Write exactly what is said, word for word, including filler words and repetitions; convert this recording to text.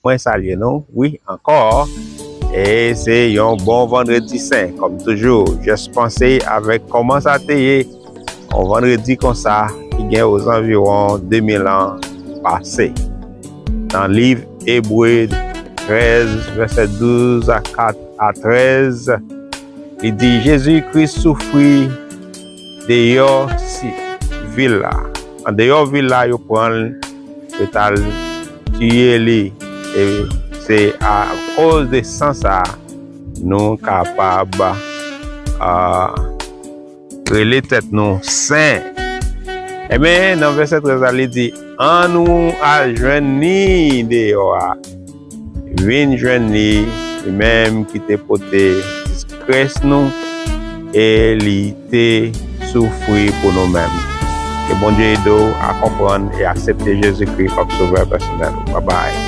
Mwen salye nou, wi, ankò. E se yon bon Vandredi Sen, kòm toujou. Just panse avèk kòman sa te ye yon Vandredi konsa ki gen ozanviwon de mil an pase. Nan liv Ebre trèz, vèsè douz a kat a trèz, li di, Jezi Kris soufri deyò si-, vil la. Andeyò vil la, yo pran l, yo t al tiye li. E se akoz de san sa a, nou kapab, a, rele tèt nou sen. Ebyen, nan vèsè trèz la, li di, ann nou al jwenn li deyò a. Vin jwenn li, li menm ki te pote disgrès nou, e li te soufri pou nou menm. Ke Bondye ede w a konprann e aksepte Jezikri kòm Sovè pèsonèl ou. Babay.